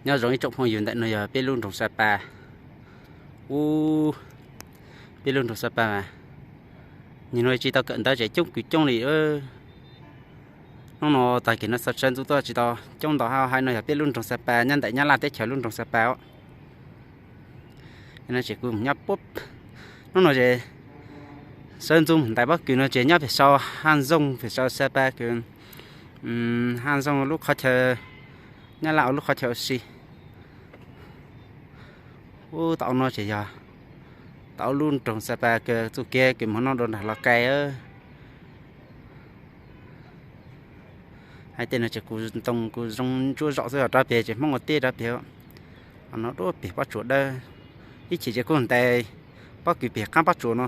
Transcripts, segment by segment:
Nyob zoo ib tsoom phooj ywg, ntawm no yog peb lub nroog Xa Pas. Ub, peb lub nroog Xa Pas mas nim no tsis tau kawm ntawv ces coob kws coob li. Hnub no tag kis no sawv ntxov tuaj tsis tau coob ntau hab. Hab no yog peb lub nroog Xa Pas nyob ntawm Nyab Laj teb chaws lub nroog Xa Pas os. No ces kuv nyob, hnub no ces sawv ntxov mus ntais pob kws no ces nyob pem sau Haj Zooj, pem sau Xa Pas kws, Haj Zooj lub qhov chaw, Nyab Laj lub qhov chaw ua si. Ub, tau no ces yog tau lub nroog Xa Pas kws txuj kev kws moog noj dua nram Los Kais. Hais tej no ces kuv ntoo kuv zoo ntsuab zaum xwb, rov pem ces Hmoob ua teb rov pem. No dua pem pob tsuas dawb, ib chim ces kuj ntais pob kws pem qaab pob tsuas no.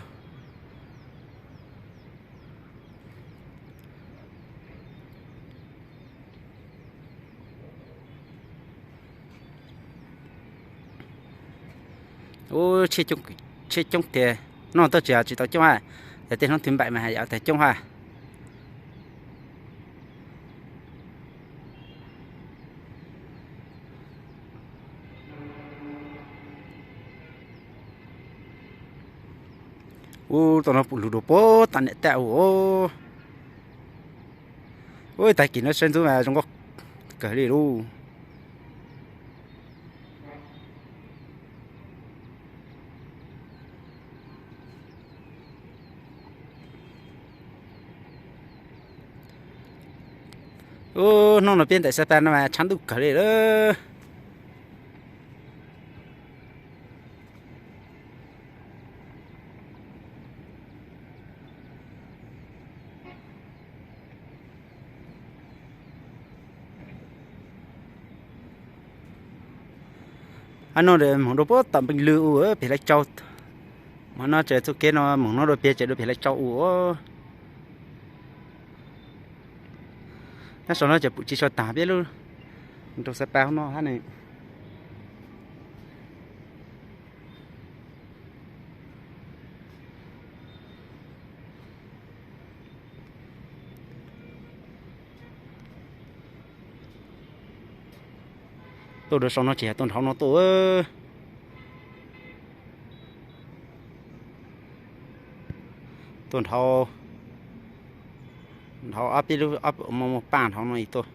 Ub, tsheb coob tiag. Hnub no tuaj tsis, tsis tau coob hab, yog tej hnub thib npaim mas yog tag coob hab. Ub, tau no pum lug dua puag tom niam teb ub. Ub, tag kis no sawv ntxov mas zoo nkauj kawg li lauj. Ub, hnub no peb ntais Xa Pas no mas tshav ntuj kawg li lawm. Hab no moog dua puag tom Npeej Lwm ub, pem Lais Tsau. Hab no ces txuj kev no moog no dua pem ces dua pem Lais Tsau ub. Nyob saum no ces pum tsis tshua taag peb lub nroog Xa Pas no hab ne. Tuaj rau saum no ces yog tuaj nrhau no tuaj. Tuaj nrhau, nrhau ob peb lub, ob peb muaj paaj nrhau no tuaj.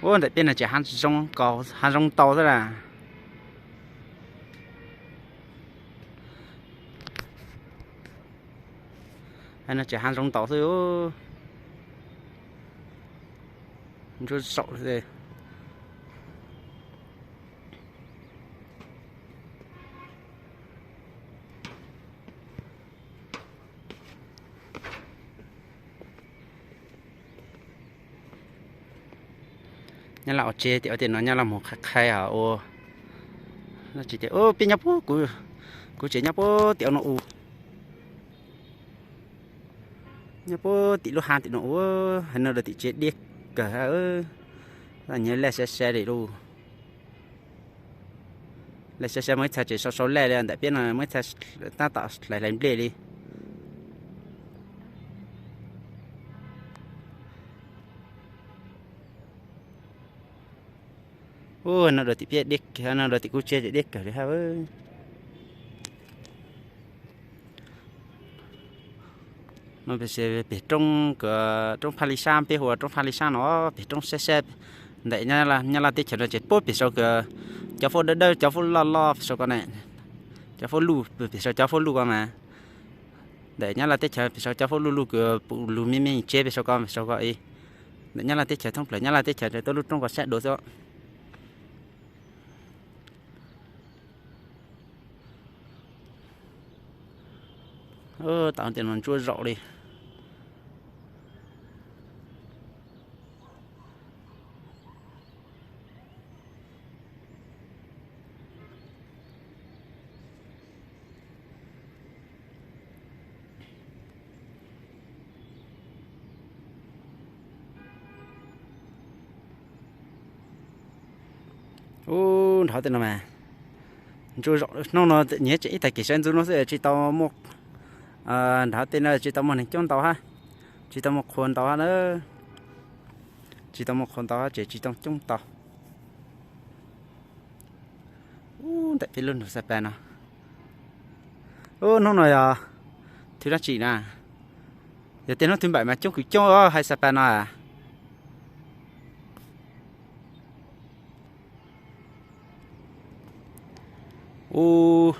Ub, ntawm peb no ces hav zoov tau xwb las. No ces hav zoov tau xwb. Ntsuab zaum. Nyab Laj ua tsev tim ub tim no, Nyab Laj moog qhai qhai os ua. Peb nyob puag, kuv tsev nyob puag tim ub no ub. Nyob puag tim lub hav tim no ub, hab no dua tim tsev diab kawg. Nyias laj sab sab li lauj. Laj sab sab, muaj ib txha tseem sau sau laj li, ntawm peb no muaj ib txha tab tom hlais hlais nplej li. Ub, no dua tim peb diab, no dua tim kuv tsev ces diab kawg li hab. No pem roob, roob Phaj Li Sab, peb hu ua roob Phaj Li Sab no, pem roob sab sab ntawm Nyab Laj teb chaws no ces puag pem saum cov fab dawb dawb, cov fab loj loj pem saum ko na, cov fab luj, pem saum cov fab luj ko mas. Ntawm Nyab Laj teb chaws pem saum cov fab luj luj kws pum lug me me tsev pem saum ko, pem saum ko ib. Ntawm Nyab Laj teb chaws thoob plaws Nyab Laj teb chaws tuaj lub roob ko sab dua xwb. Tau tias no ntsuab zaum li. Ub, nrhau tej no mas Ntsuj zaum hnub no nyiam tseem ib tag kis saib ntxub no xwb tsis tau muaj, nrad tej no tsis tau muaj neeg coob ntau hab, tsis tau muaj qhua ntau hab na, tsis tau muaj qhua ntau hab ces tsis tau coob ntau. Ub, ntawm peb lub nroog Xa Pas no. Ub, hnub no yog thib dab tsi na? Yog tej hnub thib npaum mas coob kws coob hais Xa Pas no. Ub,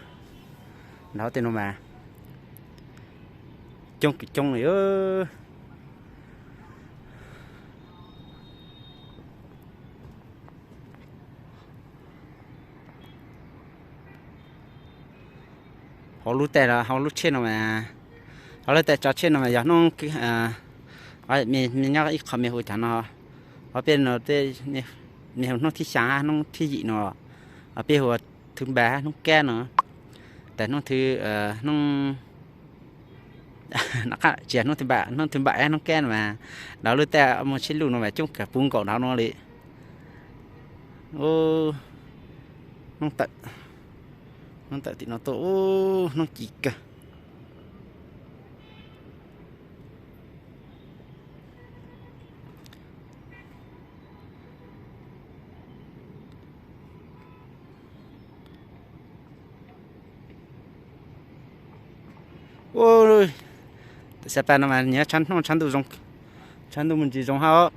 nrad tej no mas coob kws coob li. Hauv lub tais, hauv lub tsheb no mas, hauv lub tais tsav tsheb no mas yog hnub, me nyob ib qho me hu cav no, hos peb no, me hu hnub thib xya, hnub thib yim no, peb hu thib npam hnub kab no, tas hnub, hnub, tsis yog hnub thib npam, hnub thib npam hnub kab no mas, nrad lub tais muaj tsheb luj no mas coob kawg puv nkaum nrad no li. Hnub tawm, hnub tawm tim no tuaj, ub, hnub ci kawg. Ua, Xa Pas no mas nyiam tshav ntuj, tshav ntuj zoo, tshav ntuj me ntsis zoo hab,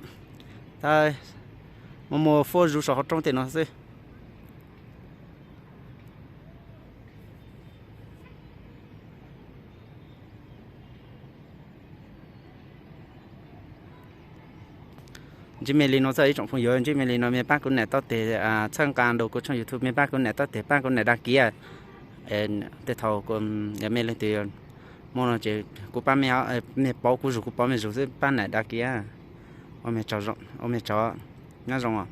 tab muaj muaj fuab zuj saum hauv roob tej no xwb. Ntsib mej li no txog ib tsoom phooj ywg, ntsib mej li no mej pab kuv nias tau tes txhawb nqa nrug kuv tshooj YouTube, mej pab kuv nias tau tes pab kuv nias dag kiv. Tej thaum yog mej leej twg muaj no ces kuv pab mej, mej paub kuv zug kuv paub mej zug xwb, pab nias dag kiv. Ua mej tsaug, ua mej tsaug, nyob zoo.